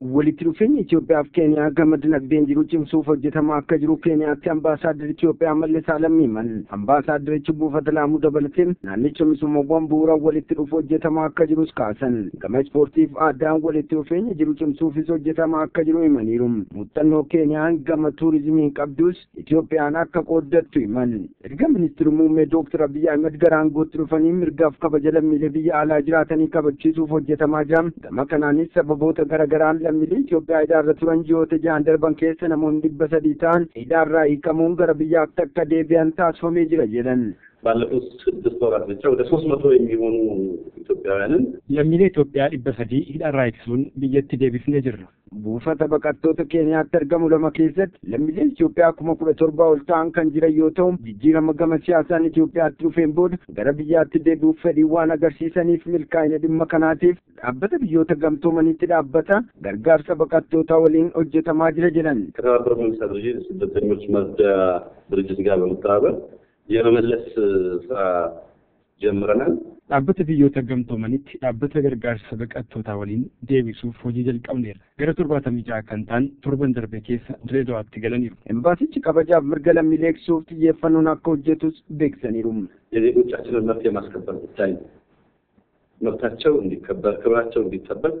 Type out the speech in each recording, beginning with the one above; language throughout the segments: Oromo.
Walitti dhufeenya Itoophiyaa fi Keeniyaa gama dinagdeen jiru cimsuuf hojjetamaa akka jiru Keeniyaatti Ambaasaaddarri Itoophiyaa Mallas Alam himan. Ambaasaadarichi buufata Laamuu dabalatee naannicha misoomawwan bu'uuraan walitti dhufu hojjetamaa akka jirus kaasan. Gama ispoortiif aadaan walitti dhufeenya jiru cimsuufis hojjetamaa akka jiru himaniiru. Muuxannoo Keeniyaan gama tuurizimiin qabdus Itoophiyaan akka qooddattu himan. Erga ministeerri muummee Dooktar Abiyyi Ahmed gara aangootti dhufanii mirgaaf kabaja lammiilee biyya alaa jiraatanii kabachiisuuf hojjetamaa jira. Gama kanaanis sababoota garaagaraan lammiilee Itoophiyaa hidhaarra turan ji'oota 6 darban keessa namoonni 300 ta'an hidhaarraa hiikamuun gara biyyaatti akka deebi'an taasifamee jira jedhan. ባለፉት 6 ወራት ብቻ ወደ 300 የሚሆኑ ኢትዮጵያውያንን lammiilee Itoophiyaa 300 hidhaarraa hiiksisuun biyyatti deebifnee jirra. Buufata baqattoota Keeniyaatti argamu lama keessatti lammiileen Itoophiyaa 17,000 ol ta'an kan jiran yoo ta'u, jijjiirama gama siyaasaan Itoophiyaatti dhufeen booda gara biyyaatti deebi'uuf fedhii waan agarsiisaniif milkaa'ina dhimma kanaatiif dhaabbata biyyoota gamtoomaniitti dhaabbata gargaarsa baqattootaa waliin hojjetamaa jira jedhan. ከተባበሩት መንግስታት ድርጅት የስደተኞች መርጃ ድርጅት ጋር በመተባበር የመመለስ ስራ ጀምረናል። Dhaabbata biyyoota gamtoomanitti dhaabbata gargaarsa baqattootaa waliin deebisuuf hojii jalqabneerra. Gara 76 kan ta'an torban darbe keessa Direedawaatti galaniiru. Embaasichi kabajaaf mirga lammiilee eegsuuf xiyyeeffannoon akka hojjetus beeksisaniiru. የዜጎቻችንን መብት የማስከበር ጉዳይ ነው። መብታቸው እንዲከበር፣ ክብራቸው እንዲጠበቅ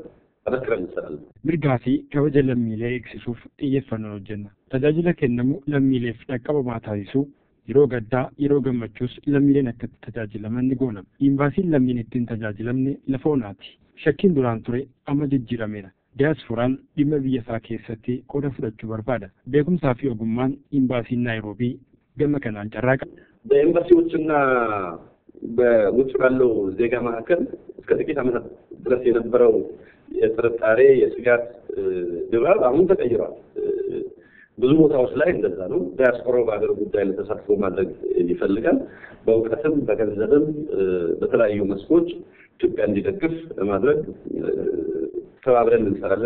አበክረን እንሰራለን። Mirgaa fi kabaja lammiilee eegsisuuf xiyyeeffannoon hojjenna. Tajaajila kennamu lammiileef dhaqqabamaa taasisuu, yeroo gaddaa yeroo gammachuus lammiileen akka itti tajaajilaman ni goona. Imbaasiin lammiin ittiin tajaajilamne lafa onaati. Shakkiin duraan ture amma jijjiirameera. Diyaasfooraan dhimma biyya isaa keessatti qooda fudhachuu barbaada. Beekumsaa fi ogummaan imbaasiin Naayiroobii gama kanaan carraaqa. በኤምባሲዎችና በውጭ ባለው ዜጋ መካከል እስከ ጥቂት ዓመታት ድረስ የነበረው የጥርጣሬ የስጋት ድባብ አሁን ተቀይሯል። ብዙ ቦታዎች ላይ እንደዛ ነው። ዲያስፖራው በሀገር ጉዳይ ላይ ተሳትፎ ማድረግ ይፈልጋል። በእውቀትም በገንዘብም በተለያዩ መስኮች ኢትዮጵያ እንዲደግፍ ለማድረግ ተባብረን እንሰራለን።